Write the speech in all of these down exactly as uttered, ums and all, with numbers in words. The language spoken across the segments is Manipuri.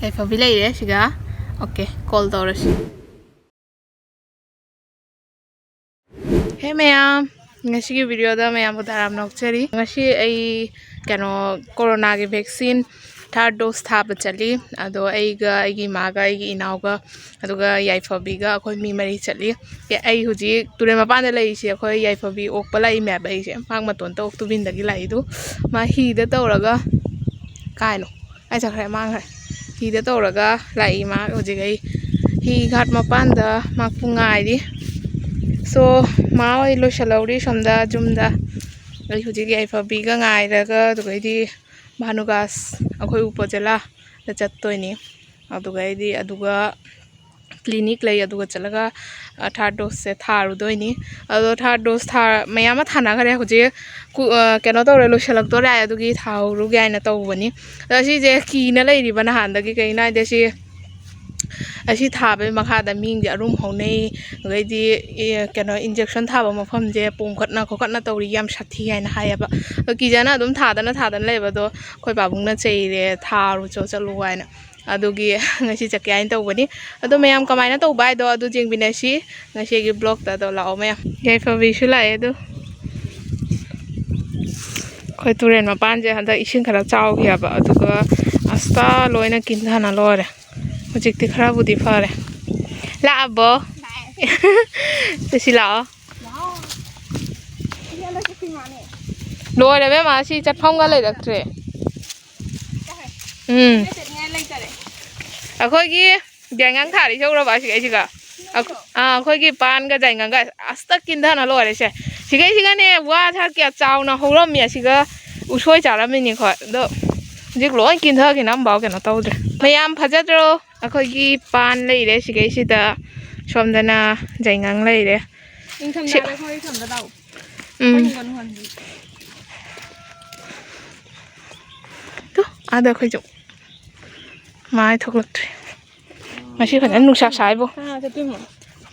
ꯌꯥꯏꯐꯕꯤ ꯂꯩꯔꯦ ꯁꯤꯒ꯫ ꯑꯣꯀꯦ, ꯀꯣꯜ ꯇꯧꯔꯁꯤ꯫ ꯍꯦ ꯃꯌꯥꯝ, ꯉꯁꯤꯒꯤ ꯚꯤꯗꯤꯑꯣꯗ ꯃꯌꯥꯝꯕꯨ ꯇꯔꯥꯝꯅ ꯑꯣꯛꯆꯔꯤ꯫ ꯉꯁꯤ ꯑꯩ ꯀꯩꯅꯣ, ꯀꯣꯔꯣꯅꯥꯒꯤ ꯚꯦꯛꯁꯤꯟ ꯊꯥꯔꯠ ꯗꯣꯁ ꯊꯥꯕ ꯆꯠꯂꯤ꯫ ꯑꯗꯣ ꯑꯩꯒ, ꯑꯩꯒꯤ ꯏꯃꯥꯒ, ꯑꯩꯒꯤ ꯏꯅꯥꯎꯒ, ꯑꯗꯨꯒ ꯌꯥꯏꯐꯕꯤꯒ ꯑꯩꯈꯣꯏ ꯃꯤ ꯃꯔꯤ ꯆꯠꯂꯤ꯫ ꯑꯦ, ꯑꯩ ꯍꯧꯖꯤꯛ ꯇꯨꯔꯦꯜ ꯃꯄꯥꯟꯗ ꯂꯩꯔꯤꯁꯦ ꯑꯩꯈꯣꯏ ꯌꯥꯏꯐꯕꯤ ꯑꯣꯛꯄ ꯂꯥꯛꯏꯅꯦꯕ ꯑꯩꯁꯦ꯫ ꯃꯥ ꯃꯇꯣꯟꯇ ꯑꯣꯛ ꯇꯨꯕꯤꯟꯗꯒꯤ ꯂꯥꯛꯏꯗꯨ꯫ ꯃꯥ ꯍꯤꯗ ꯇꯧꯔꯒ, ꯀꯥꯏꯅꯣ? ꯑꯩ ꯆꯠꯈ꯭ꯔꯦ, ꯃꯥꯡꯈ꯭ꯔꯦ꯫ ꯍꯤꯗ ꯇꯧꯔꯒ ꯂꯥꯛꯏ ꯃꯥ ꯍꯧꯖꯤꯛ꯫ ꯑꯩ ꯍꯤ ꯒꯥꯠ ꯃꯄꯥꯟꯗ ꯃꯥꯄꯨ ꯉꯥꯏꯔꯤ꯫ ꯁꯣ, ꯃꯥ ꯍꯣꯏ ꯂꯣꯏꯁꯤꯜꯍꯧꯔꯤ ꯁꯣꯝꯗ ꯌꯨꯝꯗ꯫ ꯑꯩ ꯍꯧꯖꯤꯛ ꯌꯥꯏꯐꯕꯤꯒ ꯉꯥꯏꯔꯒ, ꯑꯗꯨꯒꯩꯗꯤ ꯚꯥꯅꯨꯒꯥꯁ ꯑꯩꯈꯣꯏ ꯎꯄꯖꯂꯥꯗ ꯆꯠꯇꯣꯏꯅꯤ꯫ ꯑꯗꯨꯒꯩꯗꯤ ꯑꯗꯨꯒ ꯀ꯭ꯂꯤꯅꯤꯛ ꯂꯩ, ꯑꯗꯨꯒ ꯆꯠꯂꯒ, ꯑ, ꯊꯥꯔꯠ ꯗꯣꯁꯁꯦ ꯊꯥꯔꯨꯗꯣꯏꯅꯤ꯫ ꯑꯗꯣ ꯊꯥꯔꯠ ꯗꯣꯁ ꯊꯥ-, ꯃꯌꯥꯝ ꯑꯃ ꯊꯥꯅꯈ꯭ꯔꯦ꯫ ꯍꯧꯖꯤꯛ ꯀꯨ-, ꯑ, ꯀꯩꯅꯣ ꯇꯧꯔꯦ, ꯂꯣꯏꯁꯤꯜꯂꯛꯇꯣꯔꯦ ꯍꯥꯏ, ꯑꯗꯨꯒꯤ ꯊꯥꯍꯧꯔꯨꯒꯦ ꯍꯥꯏꯅ ꯇꯧꯕꯅꯤ꯫ ꯑꯗꯣ ꯁꯤꯁꯦ ꯀꯤꯅ ꯂꯩꯔꯤꯕ ꯅꯍꯥꯟꯗꯒꯤ꯫ ꯀꯩꯒꯤꯅꯣ ꯍꯥꯏꯗꯤ ꯁꯤ, ꯑꯁꯤ ꯊꯥꯕꯒꯤ ꯃꯈꯥꯗ ꯃꯤꯁꯤꯡꯁꯦ ꯑꯔꯨꯝ ꯍꯧꯅꯩ, ꯑꯗꯩꯗꯤ, ꯑꯦ, ꯀꯩꯅꯣ, ꯏꯟꯖꯦꯛꯁꯟ ꯊꯥꯕ ꯃꯐꯝꯁꯦ ꯄꯣꯝꯈꯠꯅ ꯈꯣꯠꯀꯠꯅ ꯇꯧꯔꯤ, ꯌꯥꯝ ꯁꯥꯊꯤ ꯍꯥꯏꯅ ꯍꯥꯏꯌꯦꯕ꯫ ꯑꯗꯣ ꯀꯤꯖꯅ ꯑꯗꯨꯝ ꯊꯥꯗꯅ ꯊꯥꯗꯅ ꯂꯩꯕ꯫ ꯑꯗꯣ ꯑꯩꯈꯣꯏ ꯄꯥꯕꯨꯡꯅ ꯆꯩꯔꯦ, "ꯊꯥꯔꯨꯆꯣ, ꯆꯠꯂꯨ" ꯍꯥꯏꯅ꯫ ꯑꯗꯨꯒꯤ ꯉꯁꯤ ꯆꯠꯀꯦ ꯍꯥꯏꯅ ꯇꯧꯕꯅꯤ꯫ ꯑꯗꯣ ꯃꯌꯥꯝ ꯀꯃꯥꯏꯅ ꯇꯧꯕ ꯍꯥꯏꯗꯣ ꯑꯗꯨ ꯌꯦꯡꯃꯤꯟꯅꯁꯤ ꯉꯁꯤꯒꯤ ꯕ꯭ꯂꯣꯛꯇ꯫ ꯑꯗꯣ ꯂꯥꯛꯑꯣ ꯃꯌꯥꯝ꯫ ꯌꯥꯏꯐꯕꯤꯁꯨ ꯂꯥꯛꯑꯦ꯫ ꯑꯗꯣ ꯑꯩꯈꯣꯏ ꯇꯨꯔꯦꯜ ꯃꯄꯥꯟꯁꯦ ꯍꯟꯗꯛ ꯏꯁꯤꯡ ꯈꯔ ꯆꯥꯎꯈꯤꯑꯕ, ꯑꯗꯨꯒ ꯑꯁꯇꯥ ꯂꯣꯏꯅ ꯀꯤꯟꯊꯅ ꯂꯣꯏꯔꯦ꯫ ꯍꯧꯖꯤꯛꯇꯤ ꯈꯔꯕꯨꯗꯤ ꯐꯔꯦ꯫ ꯂꯥꯛꯑꯕꯣ? ꯁꯤ ꯂꯥꯛꯑꯣ꯫ ꯂꯣꯏꯔꯦ ꯏꯕꯦꯝꯃ, ꯁꯤ ꯆꯠꯐꯝꯒ ꯂꯩꯔꯛꯇ꯭ꯔꯦ꯫ ꯎꯝ꯫ ꯑꯩꯈꯣꯏꯒꯤ ꯌꯥꯏꯉꯪ ꯊꯥꯔꯤꯁꯦ ꯎꯔꯕ? ꯑꯁꯤꯒ, ꯑꯁꯤꯒ꯫ ꯑꯥ, ꯑꯩꯈꯣꯏꯒꯤ ꯄꯥꯟꯒ ꯌꯥꯏꯉꯪꯒ ꯑꯁꯇ ꯀꯤꯟꯊꯅ ꯂꯣꯏꯔꯦꯁꯦ꯫ ꯁꯤꯒꯩꯁꯤꯒꯅꯦ, ꯋꯥ ꯁꯥ ꯀꯌꯥ ꯆꯥꯎꯅ ꯍꯧꯔꯝꯃꯤ, ꯑꯁꯤꯒ ꯎꯁꯣꯏ ꯆꯥꯔꯝꯃꯤꯅꯤ ꯑꯩꯈꯣꯏ꯫ ꯑꯗꯣ ꯍꯧꯖꯤꯛ ꯂꯣꯏ ꯀꯤꯟꯊꯈꯤꯅ ꯑꯝꯐꯥꯎ ꯀꯩꯅꯣ ꯇꯧꯗ꯭ꯔꯦ꯫ ꯃꯌꯥꯝ ꯐꯖꯗ꯭ꯔꯣ? ꯑꯩꯈꯣꯏꯒꯤ ꯄꯥꯟ ꯂꯩꯔꯦ ꯁꯤꯒꯩꯁꯤꯗ, ꯁꯣꯝꯗꯅ ꯌꯥꯏꯉꯪ ꯂꯩꯔꯦ꯫ ꯅꯤꯡꯊꯝꯊꯥꯗ ꯁꯤ-, ꯑꯩꯈꯣꯏ ꯁꯣꯝꯗ ꯂꯥꯛꯑꯣ꯫ ꯎꯝ꯫ ꯑꯩꯈꯣꯏ ꯍꯤꯡꯒꯣꯜ ꯍꯣꯟꯕꯤ꯫ ꯇꯨ, ꯑꯥꯗ ꯑꯩꯈꯣꯏꯁꯨ ꯃꯥꯏ ꯊꯣꯛꯂꯛꯇ꯭ꯔꯤ꯫ ꯉꯁꯤ ꯐꯖꯅ ꯅꯨꯡꯁꯥ ꯁꯥꯏꯕꯣ꯫ ꯀꯅꯥ ꯆꯠꯇꯣꯏꯅꯣ?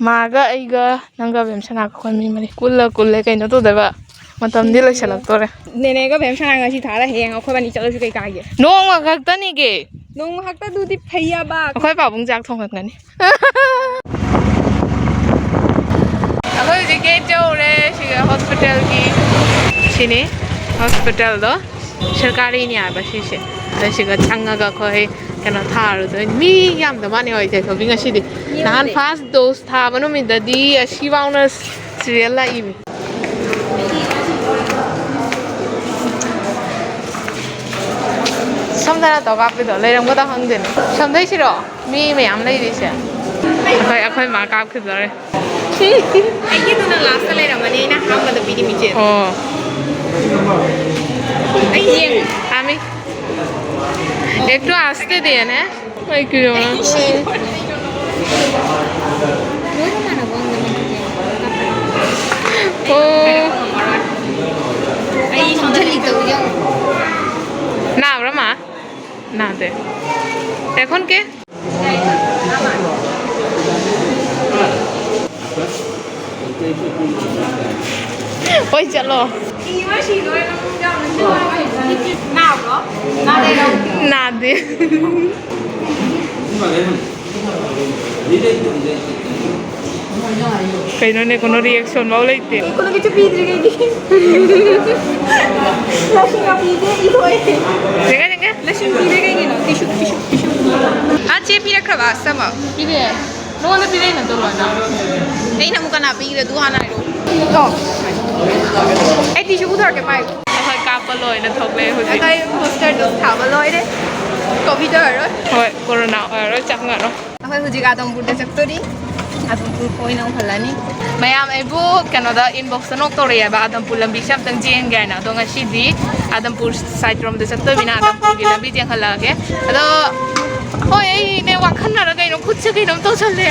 ꯃꯥꯒ ꯑꯩꯒ ꯅꯪꯒ ꯕꯦꯝꯁꯅꯥꯒ ꯑꯩꯈꯣꯏ ꯃꯤ ꯃꯔꯤ ꯀꯨꯜꯂ ꯀꯨꯜꯂꯦ ꯀꯩꯅꯣ ꯇꯧꯗꯣꯏꯕ? ꯃꯇꯝꯗꯤ ꯂꯣꯏꯁꯤꯜꯂꯛꯇꯣꯔꯦ꯫ ꯅꯦꯅꯦꯒ ꯕꯦꯝꯁꯅꯥ ꯉꯁꯤ ꯊꯥꯔ ꯍꯌꯦꯡ ꯑꯩꯈꯣꯏꯕꯥꯅꯤ ꯆꯠꯂꯁꯨ ꯀꯩ ꯀꯥꯏꯒꯦ? ꯅꯣꯡꯃ ꯈꯛꯇꯅꯤꯒꯦ꯫ ꯅꯣꯡꯃ ꯈꯛꯇꯗꯨꯗꯤ ꯐꯩꯌꯥꯕ꯫ ꯑꯩꯈꯣꯏ ꯄꯥꯕꯨꯡ ꯆꯥꯛ ꯊꯣꯡꯉꯛꯀꯅꯤ꯫ ꯑꯩꯈꯣꯏ ꯍꯧꯖꯤꯛ ꯒꯦꯠ ꯌꯧꯔꯦ꯫ ꯁꯤꯒ ꯍꯣꯁꯄꯤꯇꯥꯜꯒꯤ, ꯁꯤꯅꯤ ꯍꯣꯁꯄꯤꯇꯥꯜꯗꯣ, ꯁꯔꯀꯥꯔꯤꯅꯤ ꯍꯥꯏꯕ ꯁꯤꯁꯦ꯫ ꯑꯗ ꯁꯤꯒ ꯆꯪꯉꯒ ꯑꯩꯈꯣꯏ ꯀꯩꯅꯣ ꯊꯥꯔꯨꯗꯣꯏꯅꯤ꯫ ꯃꯤ ꯌꯥꯝꯗ ꯃꯥꯅꯤ ꯍꯣꯏ ꯇꯩꯊꯣꯛꯄꯤ ꯉꯁꯤꯗꯤ꯫ ꯅꯍꯥꯟ ꯐꯥꯔꯁ ꯗꯣꯁ ꯊꯥꯕ ꯅꯨꯃꯤꯠꯇꯗꯤ ꯑꯁꯤꯐꯥꯎꯅ ꯁꯤꯔꯤꯌꯦꯜ ꯂꯥꯛꯏꯃꯤ꯫ ꯁꯣꯝꯗ ꯅꯠꯇ꯭ꯔꯣ ꯀꯥꯞꯄꯤꯗꯣ? ꯂꯩꯔꯝꯒꯗ꯭ꯔꯥ ꯈꯪꯗꯦꯅꯦ꯫ ꯁꯣꯝꯗꯩꯁꯤꯔꯣ? ꯃꯤ ꯃꯌꯥꯝ ꯂꯩꯔꯤꯁꯦ꯫ ꯑꯩꯈꯣꯏ, ꯑꯩꯈꯣꯏ ꯃꯥ ꯀꯥꯞꯈꯤꯗꯣꯔꯦ꯫ ꯑꯩꯒꯤꯗꯨꯅ ꯂꯥꯁꯇ ꯂꯩꯔꯝꯃꯅꯤ, ꯑꯩꯅ ꯑꯍꯥꯟꯕꯗ ꯄꯤꯔꯤꯃꯤꯁꯦ꯫ ꯑꯣ꯫ ꯑꯩ ꯌꯦꯡ- আমি একটু আসতে দিয়ে নে। ওই কি জন্য? ও। ꯑꯩ ꯁꯣꯝꯗ ꯂꯤꯠ ꯇꯧꯕꯤꯌꯣ꯫ ꯅꯥꯕ꯭ꯔꯥ, ꯃꯥ? ꯅꯥꯗꯦ꯫ এখন কে? ꯍꯣꯏ, ꯆꯠꯂꯣ꯫ ꯅꯥꯕ꯭ꯔꯣ? ꯅꯥꯗꯦ꯫ ꯅꯥꯗꯦ꯫ ꯀꯩꯅꯣꯅꯦ, ꯀꯩꯅꯣ ꯔꯤꯌꯦꯛꯁꯟ ꯐꯥꯎ ꯂꯩꯇꯦ꯫ ꯑꯩ ꯀꯣꯟꯅ ꯀꯩꯁꯨ ꯄꯤꯗ꯭ꯔꯤ ꯀꯩꯒꯤ? ꯂꯁꯤꯡꯒ ꯄꯤꯗꯦ, ꯏ ꯊꯣꯛꯑꯦ꯫ ꯂꯁꯤꯡ ꯄꯤꯔꯦ ꯀꯩꯒꯤꯅꯣ? Tissue, tissue, tissue. ꯑꯥ, ꯆꯦ ꯄꯤꯔꯛꯈ꯭ꯔꯕ ꯑꯁꯇꯃꯛ? ꯄꯤꯔꯛꯑꯦ꯫ ꯅꯉꯣꯟꯗ ꯄꯤꯔꯛꯏ ꯅꯠꯇ꯭ꯔꯣ ꯂꯣꯏꯅ? ꯑꯩꯅ ꯑꯃꯨꯛ ꯀꯅꯥ ꯄꯤꯈ꯭ꯔꯦ? ꯑꯗꯨ ꯍꯥꯟꯅ ꯍꯥꯏꯔꯛꯑꯣ꯫ ꯑꯣ꯫ ꯑꯩ ꯇꯤꯁꯨ ꯄꯨꯊꯣꯔꯛꯀꯦ, ꯄꯥꯏꯌꯨ꯫ ꯑꯩꯈꯣꯏ ꯀꯥꯞꯄ ꯂꯣꯏꯅ ꯊꯣꯛꯂꯛꯑꯦ ꯍꯧꯖꯤꯛ꯫ ꯑꯩꯈꯣꯏ ꯕꯨꯁꯇꯔ ꯗꯣꯁ ꯊꯥꯕ ꯂꯣꯏꯔꯦ꯫ ꯀꯣꯚꯤꯗ ꯑꯣꯏꯔꯣꯏ꯫ ꯍꯣꯏ, ꯀꯣꯔꯣꯅꯥ ꯑꯣꯏꯔꯣꯏ, ꯆꯪꯉꯔꯣꯏ꯫ ꯑꯩꯈꯣꯏ ꯍꯧꯖꯤꯛ ꯑꯥꯗꯝꯄꯨꯔꯗ ꯆꯠꯇꯣꯔꯤ꯫ ꯑꯥꯗꯝꯄꯨꯔ ꯀꯣꯏꯅ ꯑꯃꯨꯛ ꯍꯜꯂꯅꯤ꯫ ꯃꯌꯥꯝ ꯑꯩꯕꯨ ꯀꯩꯅꯣꯗ ꯏꯟꯕꯣꯛꯁꯇ ꯅꯣꯛ ꯇꯧꯔꯛꯑꯦꯕ, ꯑꯥꯗꯝꯄꯨꯔ ꯂꯝꯕꯤꯁꯦ ꯑꯝꯇꯪ ꯆꯦꯟꯒꯦ ꯍꯥꯏꯅ꯫ ꯑꯗꯣ ꯉꯁꯤꯗꯤ ꯑꯥꯗꯝꯄꯨꯔ ꯁꯥꯏꯠ ꯔꯣꯝꯗ ꯆꯠꯇꯣꯏꯅꯤꯅ ꯑꯥꯗꯝꯄꯨꯔꯒꯤ ꯂꯝꯕꯤ ꯆꯦꯟꯈꯠꯂꯛꯑꯒꯦ꯫ ꯑꯗꯣ ꯍꯣꯏ, ꯑꯩꯅꯦ ꯋꯥꯈꯜꯅꯔ ꯀꯩꯅꯣ ꯈꯨꯠꯁꯦ ꯀꯩꯅꯣꯝ ꯇꯧꯁꯜꯂꯦ꯫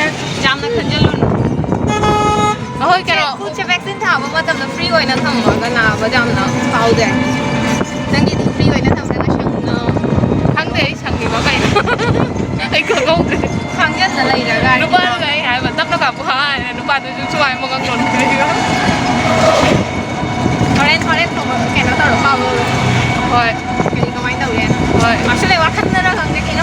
ꯌꯥꯝꯅ ꯈꯟꯖꯜꯂꯨꯅꯨ꯫ ꯑꯍꯣꯏ, ꯀꯩꯅꯣ꯫ ꯈꯨꯠꯁꯦ ꯚꯦꯛꯁꯤꯟ ꯊꯥꯕ ꯃꯇꯝꯗ ꯐ꯭ꯔꯤ ꯑꯣꯏꯅ ꯊꯝꯃꯒ ꯅꯥꯕ ꯌꯥꯝꯅ ꯐꯥꯎꯗꯦ꯫ ꯅꯪꯒꯤꯗꯤ ꯐ꯭ꯔꯤ ꯑꯣꯏꯅ ꯊꯝꯕ꯭ꯔꯥ ꯉꯁꯤ? ꯈꯪꯗꯦ, ꯑꯩ ꯁꯪꯉꯤꯕ ꯀꯩꯅꯣ꯫ ꯑꯩ ꯈꯪꯍꯧꯗ꯭ꯔꯦ꯫ ꯈꯪꯖꯟꯗ ꯂꯩꯔꯒ ꯅꯨꯄꯥꯗꯨꯒ ꯑꯩ ꯍꯥꯏꯕ ꯇꯞꯅ ꯀꯥꯞꯄꯨ ꯍꯥꯏꯅ ꯅꯨꯄꯥꯗꯨꯁꯨ ꯁꯨꯃꯥꯏ ꯃꯉꯛ ꯂꯣꯟꯈ꯭ꯔꯦ꯫ ꯍꯣꯔꯦꯟ, ꯍꯣꯔꯦꯟ ꯀꯩꯅꯣ ꯇꯧꯔꯣ, ꯀꯥꯞꯂꯣ꯫ ꯍꯣꯏ꯫ ꯀꯔꯤ ꯀꯃꯥꯏꯅ ꯇꯧꯒꯦ? ꯍꯣꯏ꯫ ꯃꯥꯁꯨ ꯂꯩ ꯋꯥꯈꯜꯗꯅ ꯈꯪꯗꯦ, ꯀꯩꯅꯣ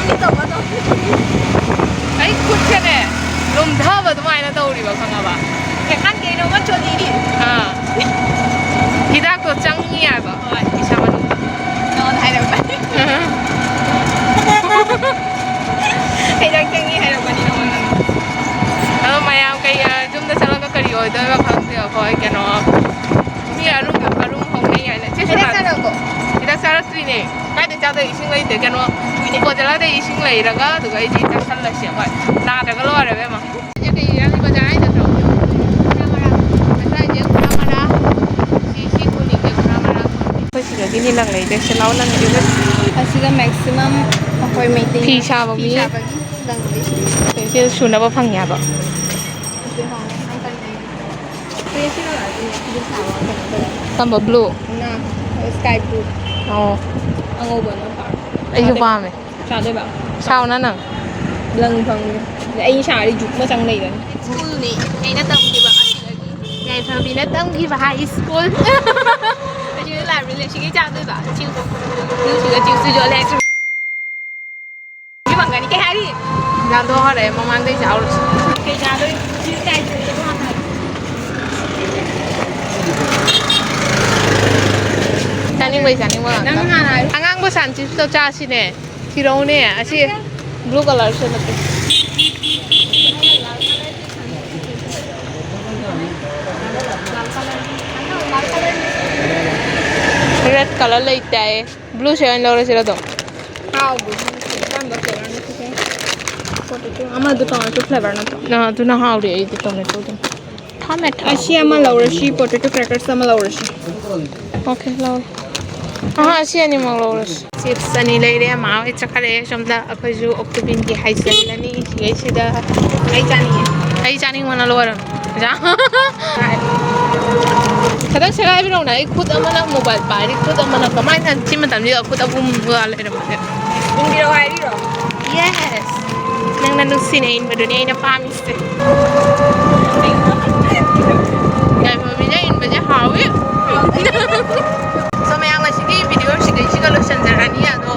ꯑꯗꯩ ꯏꯁꯤꯡ ꯂꯩꯔꯒ ꯑꯗꯨꯒ ꯑꯩꯗꯤ ꯆꯥꯁꯜꯂꯁꯦ ꯑꯩꯈꯣꯏ꯫ ꯅꯥꯗ꯭ꯔꯒ ꯂꯣꯏꯔꯦ ꯏꯕꯦꯝꯃ꯫ ꯁꯤꯁꯦ ꯀꯩ ꯏꯔꯥꯡꯒꯤ ꯕꯖꯥꯔ ꯍꯥꯏ ꯅꯠꯇ꯭ꯔꯣ? ꯈꯨꯔꯥ ꯃꯔꯥ꯫ ꯉꯁꯥꯏꯁꯦ ꯈꯨꯔꯥ ꯃꯔꯥ꯫ ꯁꯤ, ꯁꯤ ꯀꯣꯂꯤꯡꯁꯦ ꯈꯨꯔꯥ ꯃꯔꯥ ꯀꯣꯂꯤꯡ꯫ ꯑꯩꯈꯣꯏ ꯁꯤꯗꯒꯤꯅꯤ ꯂꯪ ꯂꯩꯗꯣꯏꯁꯦ꯫ ꯂꯥꯛꯑꯣ ꯂꯪ ꯂꯩꯕ꯫ ꯑꯁꯤꯗ maximum ꯑꯩꯈꯣꯏ ꯃꯩꯇꯩ ꯐꯤ ꯁꯥꯕ ꯐꯤ ꯃꯤ ꯁꯥꯕꯒꯤ ꯂꯪ ꯂꯩ꯫ ꯁꯤ ꯁꯨꯅꯕ ꯐꯪꯉꯦ ꯍꯥꯏꯕ꯫ ꯀꯔꯝꯕ blue? ꯅ sky blue꯫ ꯑꯣ꯫ ꯑꯉꯧꯕ ꯑꯃ ꯄꯥꯝꯃꯦ꯫ ꯑꯩꯁꯨ ꯄꯥꯝꯃꯦ꯫ ꯁꯥꯗꯣꯏꯕ? ꯁꯥꯎꯅ ꯅꯪ꯫ ꯂꯪ ꯐꯪꯉꯦ꯫ ꯑꯩ ꯁꯥꯔꯗꯤ ꯖꯨꯛ ꯑꯃ ꯆꯪ ꯂꯩꯔꯅꯤ꯫ Schoolꯅꯤ ꯑꯩꯅ ꯇꯝꯈꯤꯕ ꯑꯁꯤꯗꯒꯤ꯫ ꯌꯥꯏꯐꯕꯤꯅ ꯇꯝꯈꯤꯕ high school꯫ ꯑꯁꯤꯗ library ꯂꯩ꯫ ꯁꯤꯒꯤ ꯆꯥꯗꯣꯏꯕ꯫ ꯆꯤꯡ꯫ ꯆꯤꯡ ꯁꯤꯒ ꯆꯤꯡ ꯁꯤꯒ ꯂꯩ꯫ ꯁꯤ ꯐꯪꯒꯅꯤ꯫ ꯀꯩ ꯍꯥꯏꯔꯤ? ꯂꯥꯟꯗꯣꯛꯈꯔꯦ ꯃꯃꯥꯡꯗꯩ ꯆꯥꯎꯔꯁꯤ꯫ ꯀꯩ ꯆꯥꯗꯣꯏ? ꯆꯥꯅꯤꯡꯕꯩ ꯆꯥꯅꯤꯡꯕ ꯉꯥꯛꯇ꯫ ꯅꯪ ꯍꯥꯟꯅ ꯍꯥꯏꯌꯨ꯫ ꯑꯉꯥꯡꯕ ꯁꯟ ꯆꯤꯞꯁꯇꯣ ꯆꯥꯁꯤꯅꯦ꯫ ꯊꯤꯔꯛꯎꯅꯦ꯫ ꯑꯁꯤ blue colourꯁꯦ ꯅꯠꯇꯦ꯫ Red colour ꯂꯩꯇꯦ꯫ Blueꯁꯦ ꯑꯣꯏꯅ ꯂꯧꯔꯁꯤꯔ ꯑꯗꯨꯝ? ꯍꯥꯎꯕꯅꯤ꯫ ꯀꯔꯝꯕ flavorꯅꯣ ꯁꯤꯁꯦ? Potato꯫ ꯑꯃꯗꯨ tomato flavour ꯅꯠꯇ꯭ꯔꯣ? ꯑ, ꯑꯗꯨꯅ ꯍꯥꯎꯔꯦ ꯑꯩꯗꯤ tomatoꯗꯨꯅ꯫ Tomato꯫ ꯑꯁꯤ ꯑꯃ ꯂꯧꯔꯁꯤ, potato crackers ꯑꯃ ꯂꯧꯔꯁꯤ꯫ Okay, ꯂꯧꯔꯣ꯫ ꯑꯍꯥ, ꯑꯁꯤ ꯑꯅꯤꯃꯛ ꯂꯧꯔꯁꯤ꯫ Chips ꯑꯅꯤ ꯂꯩꯔꯦ, ꯃꯥ ꯍꯣꯏ ꯆꯠꯈ꯭ꯔꯦ꯫ ꯁꯣꯝꯗ ꯑꯩꯈꯣꯏꯁꯨ ꯑꯣꯛꯇꯣꯕꯤꯟꯒꯤ ꯍꯥꯏꯖꯤꯜꯂꯅꯤ ꯁꯤꯗꯩꯁꯤꯗ꯫ ꯑꯩ ꯆꯥꯅꯤꯡꯉꯦ꯫ ꯑꯩ ꯆꯥꯅꯤꯡꯕꯅ ꯂꯣꯏꯔꯝ꯫ ꯈꯤꯇꯪ ꯁꯦꯒꯥꯏꯕꯤꯔꯛꯎꯅꯦ꯫ ꯑꯩ ꯈꯨꯠ ꯑꯃꯅ mobile ꯄꯥꯏꯔꯤ, ꯈꯨꯠ ꯑꯃꯅ ꯀꯃꯥꯏꯅ ꯁꯤ ꯃꯇꯝꯁꯤꯗ ꯈꯨꯠ ꯑꯍꯨꯝꯒ ꯂꯩꯔꯝꯕꯁꯦ? ꯏꯟꯕꯤꯔꯛꯑꯣ ꯍꯥꯏꯔꯤꯔꯣ? Yes꯫ ꯅꯪꯅ ꯅꯨꯡꯁꯤꯅ ꯏꯟꯕꯗꯨꯅꯦ ꯑꯩꯅ ꯄꯥꯝꯃꯤꯁꯦ꯫ ꯌꯥꯏꯐꯕꯤꯅ ꯏꯟꯕꯁꯦ ꯍꯥꯎꯋꯤ꯫ So ꯃꯌꯥꯝ, ꯉꯁꯤꯒꯤ video ꯁꯤꯗꯩꯁꯤꯒ ꯂꯣꯏꯁꯤꯟꯖꯔꯅꯤ꯫ ꯑꯗꯣ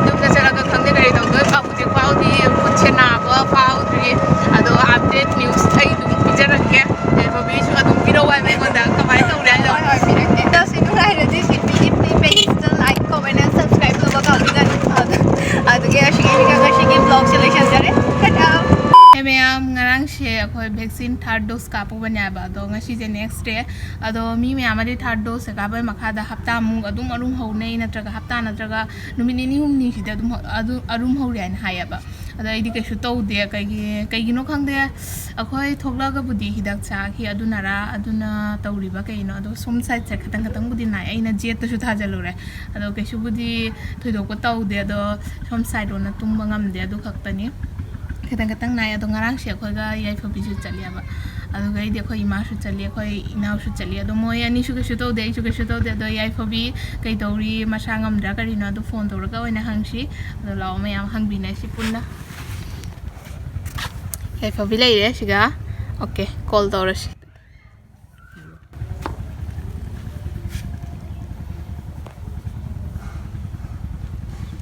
ꯌꯨꯝꯗ ꯆꯠꯂꯒ ꯈꯪꯗꯦ ꯀꯔꯤ ꯇꯧꯗꯣꯏꯕ꯫ ꯍꯧꯖꯤꯛ ꯐꯥꯎꯗꯤ ꯈꯨꯠꯁꯦ ꯅꯥꯕ ꯐꯥꯎꯗ꯭ꯔꯤ꯫ ꯑꯗꯣ update news ꯑꯩ ꯑꯗꯨꯝ ꯄꯤꯖꯔꯛꯀꯦ꯫ ꯌꯥꯏꯐꯕꯤꯁꯨ ꯑꯗꯨꯝ ꯄꯤꯔꯛꯑꯣ ꯍꯥꯏꯕ ꯑꯩꯉꯣꯟꯗ꯫ ꯀꯃꯥꯏꯅ ꯇꯧꯔꯦ ꯍꯥꯏꯗꯣ? ꯍꯣꯏ, ꯍꯣꯏ, ꯄꯤꯔꯛꯀꯦ꯫ ꯅꯨꯡꯉꯥꯏꯔꯗꯤ ꯁꯤ ꯄꯤꯒꯤ page ꯇ like, comment and subscribe ꯇꯧꯕ ꯀꯥꯎꯕꯤꯒꯅꯨ꯫ ꯑꯗꯨ-, ꯑꯗꯨꯒꯤ ꯑꯁꯤꯒꯤ ꯉꯁꯤꯒꯤ vlog ꯁꯦ ꯂꯣꯏꯁꯤꯟꯖꯔꯦ꯫ ꯇꯥꯇꯥ꯫ ꯍꯦ ꯃꯌꯥꯝ, ꯉꯔꯥꯡ ꯁꯦ ꯑꯩꯈꯣꯏ vaccine third dose ꯀꯥꯞꯄꯨꯕꯅꯦꯕ, ꯑꯗꯣ ꯉꯁꯤꯁꯦ next day꯫ ꯑꯗꯣ ꯃꯤ ꯃꯌꯥꯝ ꯑꯃꯗꯤ third dose ꯁꯦ ꯀꯥꯞꯄꯩ ꯃꯈꯥꯗ ꯍꯞꯇꯥꯃꯨꯛ ꯑꯗꯨꯝ ꯑꯔꯨꯝ ꯍꯧꯅꯩ, ꯅꯠꯇ꯭ꯔꯒ ꯍꯞꯇꯥ ꯅꯠꯇ꯭ꯔꯒ ꯅꯨꯃꯤꯠ ꯅꯤꯅꯤ ꯍꯨꯝꯅꯤꯁꯤꯗꯤ ꯑꯗꯨꯝ ꯑꯗꯨ ꯑꯔꯨꯝ ꯍꯧꯔꯦ ꯍꯥꯏꯅ ꯍꯥꯏꯌꯦꯕ꯫ ꯑꯗꯣ ꯑꯩꯗꯤ ꯀꯩꯁꯨ ꯇꯧꯗꯦ꯫ ꯀꯩꯒꯤ ꯀꯩꯒꯤꯅꯣ ꯈꯪꯗꯦ, ꯑꯩꯈꯣꯏ ꯊꯣꯛꯂꯛꯑꯒꯕꯨꯗꯤ ꯍꯤꯗꯥꯛ ꯆꯥꯈꯤ꯫ ꯑꯗꯨꯅꯔꯥ, ꯑꯗꯨꯅ ꯇꯧꯔꯤꯕ ꯀꯩꯅꯣ? ꯑꯗꯣ ꯁꯣꯝ side ꯁꯦ ꯈꯇꯪ ꯈꯇꯪꯕꯨꯗꯤ ꯅꯥꯏ꯫ ꯑꯩꯅ ꯖꯦꯠꯇꯁꯨ ꯊꯥꯖꯜꯂꯨꯔꯦ, ꯑꯗꯣ ꯀꯩꯁꯨꯕꯨꯗꯤ ꯊꯣꯏꯗꯣꯛꯄ ꯇꯧꯗꯦ꯫ ꯑꯗꯣ ꯁꯣꯝ side ꯔꯣꯝꯅ ꯇꯨꯝꯕ ꯉꯝꯗꯦ, ꯑꯗꯨ ꯈꯛꯇꯅꯤ꯫ ꯈꯤꯇꯪ ꯈꯤꯇꯪ ꯅꯥꯏ꯫ ꯑꯗꯣ ꯉꯔꯥꯡꯁꯦ ꯑꯩꯈꯣꯏꯒ ꯌꯥꯏꯐꯕꯤꯁꯨ ꯆꯠꯂꯦꯕ, ꯑꯗꯨꯒ ꯑꯩꯗꯤ ꯑꯩꯈꯣꯏ ꯏꯃꯥꯁꯨ ꯆꯠꯂꯤ, ꯑꯩꯈꯣꯏ ꯏꯅꯥꯎꯁꯨ ꯆꯠꯂꯤ꯫ ꯑꯗꯣ ꯃꯣꯏ ꯑꯅꯤꯁꯨ ꯀꯩꯁꯨ ꯇꯧꯗꯦ, ꯑꯩꯁꯨ ꯀꯩꯁꯨ ꯇꯧꯗꯦ꯫ ꯑꯗꯣ ꯌꯥꯏꯐꯕꯤ ꯀꯩ ꯇꯧꯔꯤ, ꯃꯁꯥ ꯉꯝꯗ꯭ꯔꯥ ꯀꯔꯤꯅꯣ, ꯑꯗꯨ ꯐꯣꯟ ꯇꯧꯔꯒ ꯑꯣꯏꯅ ꯍꯪꯁꯤ꯫ ꯑꯗꯣ ꯂꯥꯛꯑꯣ, ꯃꯌꯥꯝ ꯍꯪꯕꯤꯅꯁꯤ ꯄꯨꯟꯅ꯫ ꯌꯥꯏꯐꯕꯤ ꯂꯩꯔꯦ ꯁꯤꯒ꯫ ꯑꯣꯀꯦ, ꯀꯣꯜ ꯇꯧꯔꯁꯤ꯫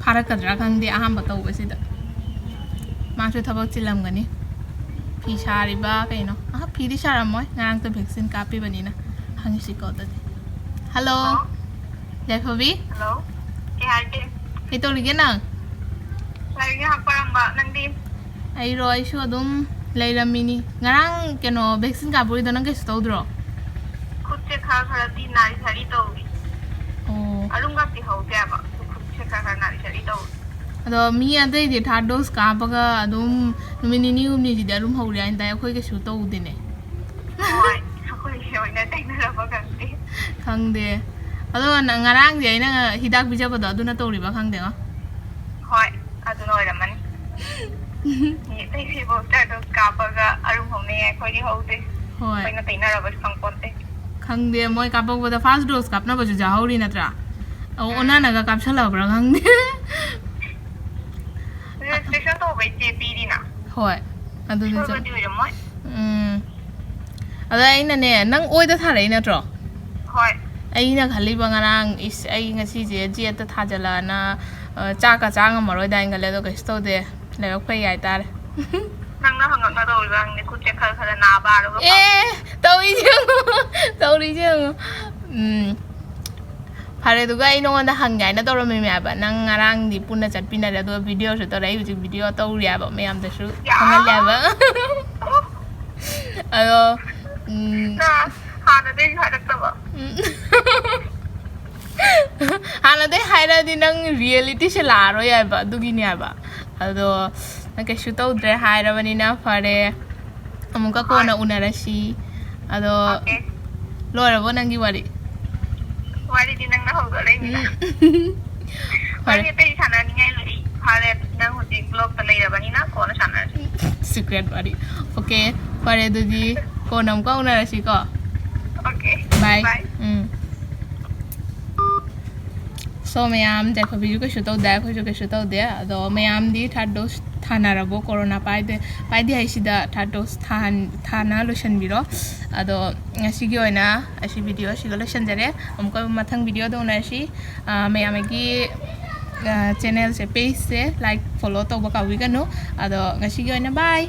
ꯐꯥꯔꯛꯀꯗ꯭ꯔꯥ ꯈꯪꯗꯦ ꯑꯍꯥꯟꯕ ꯇꯧꯕꯁꯤꯗ꯫ ꯃꯥꯁꯨ ꯊꯕꯛ ꯆꯤꯜꯂꯝꯒꯅꯤ꯫ ꯐꯤ ꯁꯥꯔꯤꯕ ꯀꯩꯅꯣ? ꯑꯍ, ꯐꯤꯗꯤ ꯁꯥꯔꯝꯃꯣꯏ, ꯉꯔꯥꯡꯇ vaccine ꯀꯥꯞꯄꯤꯕꯅꯤꯅ꯫ ꯍꯪꯉꯤꯁꯤꯀꯣ ꯑꯗꯨꯗꯤ꯫ ꯍꯜꯂꯣ꯫ ꯍꯜꯂꯣ꯫ ꯌꯥꯏꯐꯕꯤ? ꯍꯜꯂꯣ꯫ ꯀꯩ ꯍꯥꯏꯒꯦ? ꯀꯩ ꯇꯧꯔꯤꯒꯦ ꯅꯪ? ꯂꯥꯏꯔꯤꯛ ꯉꯥꯏꯍꯥꯛ ꯄꯥꯔꯝꯕ, ꯅꯪꯗꯤ? ꯑꯩꯔꯣ? ꯑꯩꯁꯨ ꯑꯗꯨꯝ ꯂꯩꯔꯝꯃꯤꯅꯤ꯫ ꯉꯔꯥꯡ ꯀꯩꯅꯣ vaccine ꯀꯥꯞꯄꯨꯔꯤꯗꯣ ꯅꯪ ꯀꯩꯁꯨ ꯇꯧꯗ꯭ꯔꯣ? ꯈꯨꯠꯁꯦ ꯈꯔ ꯈꯔꯗꯤ ꯅꯥꯔꯤ ꯁꯥꯔꯤ ꯇꯧꯔꯤ꯫ ꯑꯣ꯫ ꯑꯔꯨꯝꯒꯗꯤ ꯍꯧꯗꯦ ꯍꯥꯏꯕ, ꯑꯗꯨ ꯈꯨꯠꯁꯦ ꯈꯔ ꯈꯔ ꯅꯥꯔꯤ ꯁꯥꯔꯤ ꯇꯧꯔꯤ꯫ ꯑꯗꯣ ꯃꯤ ꯑꯇꯩꯗꯤ third dose ꯀꯥꯞꯄꯒ ꯑꯗꯨꯝ ꯅꯨꯃꯤꯠ ꯅꯤꯅꯤ ꯍꯨꯝꯅꯤꯁꯤꯗꯤ ꯑꯗꯨꯝ ꯍꯧꯔꯦ ꯍꯥꯏꯅ ꯇꯥꯏ, ꯑꯩꯈꯣꯏ ꯀꯩꯁꯨ ꯇꯧꯗꯦꯅꯦ꯫ ꯍꯣꯏ, ꯑꯩꯈꯣꯏꯒꯤ ꯑꯣꯏꯅ ꯇꯩꯅꯔꯕ ꯈꯪꯗꯦ꯫ ꯈꯪꯗꯦ꯫ ꯑꯗꯣ ꯅꯪ ꯉꯔꯥꯡꯗꯤ ꯑꯩꯅ ꯍꯤꯗꯥꯛ ꯄꯤꯖꯕꯗꯣ ꯑꯗꯨꯅ ꯇꯧꯔꯤꯕ ꯈꯪꯗꯦꯉꯣ꯫ ꯍꯣꯏ, ꯑꯗꯨꯅ ꯑꯣꯏꯔꯝꯃꯅꯤ꯫ ꯃꯤ ꯑꯇꯩꯁꯤꯕꯨ third dose ꯀꯥꯞꯄꯒ ꯑꯔꯨꯝ ꯍꯧꯅꯩ, ꯑꯩꯈꯣꯏꯗꯤ ꯍꯧꯗꯦ꯫ ꯍꯣꯏ꯫ ꯑꯩꯈꯣꯏꯅ ꯇꯩꯅꯔꯕꯁꯨ ꯈꯪꯄꯣꯟꯇꯦ꯫ ꯈꯪꯗꯦ, ꯃꯣꯏ ꯀꯥꯞꯄꯛꯄꯗ first dose ꯀꯥꯞꯅꯕꯁꯨ ꯌꯥꯎꯍꯧꯔꯤ ꯅꯠꯇ꯭ꯔꯥ? ꯑꯣ, ꯎꯝ꯫ ꯑꯣꯟꯅꯅꯒ ꯀꯥꯞꯁꯜꯂꯛꯄ꯭ꯔꯥ ꯈꯪꯗꯦ꯫ Registration ꯇꯧꯕꯩ ꯆꯦ ꯄꯤꯔꯤꯅ? ꯍꯣꯏ, ꯑꯗꯨꯗꯤ ꯆꯨꯝ-, ꯁꯣꯏꯕꯗꯤ ꯑꯣꯏꯔꯝꯃꯣꯏ꯫ ꯎꯝ꯫ ꯑꯗ ꯑꯩꯅꯅꯦ, ꯅꯪ ꯑꯣꯏꯗ ꯊꯥꯔꯛꯏ ꯅꯠꯇ꯭ꯔꯣ? ꯍꯣꯏ꯫ ꯑꯩꯅ ꯈꯜꯂꯤꯕ ꯉꯔꯥꯡ, ꯏꯁ, ꯑꯩ ꯉꯁꯤꯁꯦ ꯖꯦꯠꯇ ꯊꯥꯖꯜꯂꯛꯑꯅ, ꯑ, ꯆꯥꯛꯀ ꯆꯥ ꯉꯝꯃꯔꯣꯏꯗꯥꯏꯅ ꯈꯜꯂꯦ, ꯑꯗꯣ ꯀꯩꯁꯨ ꯇꯧꯗꯦ꯫ ꯂꯥꯏꯕꯛ ꯐꯩ ꯍꯥꯏꯇꯥꯔꯦ꯫ ꯅꯪꯅ ꯍꯪꯉꯛꯅꯗꯧꯔꯤꯕ ꯍꯪꯗꯦ, ꯈꯨꯠꯁꯦ ꯈꯔ ꯈꯔ ꯅꯥꯕ ꯑꯗꯨꯒ ꯑꯦ, ꯇꯧꯔꯤꯁꯦ ꯌꯦꯡꯉꯨ, ꯇꯧꯔꯤꯁꯦ ꯌꯦꯡꯉꯨ꯫ ꯎꯝ꯫ ꯐꯔꯦ, ꯑꯗꯨꯒ ꯑꯩ ꯅꯉꯣꯟꯗ ꯍꯪꯒꯦ ꯍꯥꯏꯅ ꯇꯧꯔꯝꯃꯤꯅꯦ ꯍꯥꯏꯕ꯫ ꯅꯪ ꯉꯔꯥꯡꯗꯤ ꯄꯨꯟꯅ ꯆꯠꯄꯤꯅꯔꯦ, ꯑꯗꯨꯒ videoꯁꯨ ꯇꯧꯔꯦ꯫ ꯑꯩ ꯍꯧꯖꯤꯛ video ꯇꯧꯔꯤ ꯍꯥꯏꯕ, ꯃꯌꯥꯝꯗꯁꯨ ꯌꯥ! ꯈꯪꯍꯜꯂꯦ ꯍꯥꯏꯕ꯫ ꯑꯣ, ꯑꯗꯣ ꯎꯝ, ꯅ ꯍꯥꯟꯅꯗꯩꯁꯨ ꯍꯥꯏꯔꯛꯇꯕ꯫ ꯎꯝ꯫ ꯍꯥꯟꯅꯗꯩ ꯍꯥꯏꯔꯛꯑꯗꯤ ꯅꯪ ꯔꯤꯌꯦꯂꯤꯇꯤꯁꯦ ꯂꯥꯛꯑꯔꯣꯏ ꯍꯥꯏꯕ, ꯑꯗꯨꯒꯤꯅꯦ ꯍꯥꯏꯕ꯫ ꯑꯗꯣ ꯅꯪ ꯀꯩꯁꯨ ꯇꯧꯗ꯭ꯔꯦ ꯍꯥꯏꯔꯕꯅꯤꯅ ꯐꯔꯦ, ꯑꯃꯨꯛꯀ ꯀꯣꯟꯅ ꯎꯅꯔꯁꯤ꯫ ꯑꯗꯣ Okay. ꯂꯣꯏꯔꯕꯣ ꯅꯪꯒꯤ ꯋꯥꯔꯤ? ꯋꯥꯔꯤꯗꯤ ꯅꯪꯅ ꯍꯧꯗꯣꯔꯛꯏꯅꯤꯅ꯫ ꯎꯝ꯫ ꯐꯔꯦ꯫ ꯋꯥꯔꯤ ꯑꯇꯩ ꯁꯥꯟꯅꯅꯤꯡꯉꯥꯏ ꯂꯩ꯫ ꯐꯔꯦ, ꯅꯪ ꯍꯧꯖꯤꯛ ꯕ꯭ꯂꯣꯛꯇ ꯂꯩꯔꯕꯅꯤꯅ ꯀꯣꯟꯅ ꯁꯥꯟꯅꯔꯁꯤ꯫ ꯁꯤꯀ꯭ꯔꯦꯠ ꯋꯥꯔꯤ꯫ Okay, ꯐꯔꯦ ꯑꯗꯨꯗꯤ ꯀꯣꯟꯅ ꯑꯃꯨꯛꯀ ꯎꯅꯔꯁꯤꯀꯣ꯫ Okay. Bye. Bye. ꯎꯝ꯫ So ꯃꯌꯥꯝ, ꯖꯥꯏꯐꯕꯤꯁꯨ ꯀꯩꯁꯨ ꯇꯧꯗꯦ, ꯑꯩꯈꯣꯏꯁꯨ ꯀꯩꯁꯨ ꯇꯧꯗꯦ꯫ ꯑꯗꯣ ꯃꯌꯥꯝꯗꯤ third dose ꯊꯥꯅꯔꯕꯣ? ꯀꯣꯔꯣꯅꯥ ꯄꯥꯏꯗꯦ, ꯄꯥꯏꯗꯦ ꯍꯥꯏꯁꯤꯗ third dose ꯊꯥꯍꯟ-, ꯊꯥꯅ ꯂꯣꯏꯁꯤꯟꯕꯤꯔꯣ꯫ ꯑꯗꯣ ꯉꯁꯤꯒꯤ ꯑꯣꯏꯅ ꯑꯁꯤ video ꯑꯁꯤꯒ ꯂꯣꯏꯁꯤꯟꯖꯔꯦ꯫ ꯑꯃꯨꯛꯀ ꯃꯊꯪ videoꯗ ꯎꯅꯔꯁꯤ꯫ ꯑꯥ, ꯃꯌꯥꯝꯒꯤ, ꯑꯥ, channelꯁꯦ, pageꯁꯦ like, follow ꯇꯧꯕ ꯀꯥꯎꯕꯤꯒꯅꯨ꯫ ꯑꯗꯣ ꯉꯁꯤꯒꯤ ꯑꯣꯏꯅ bye꯫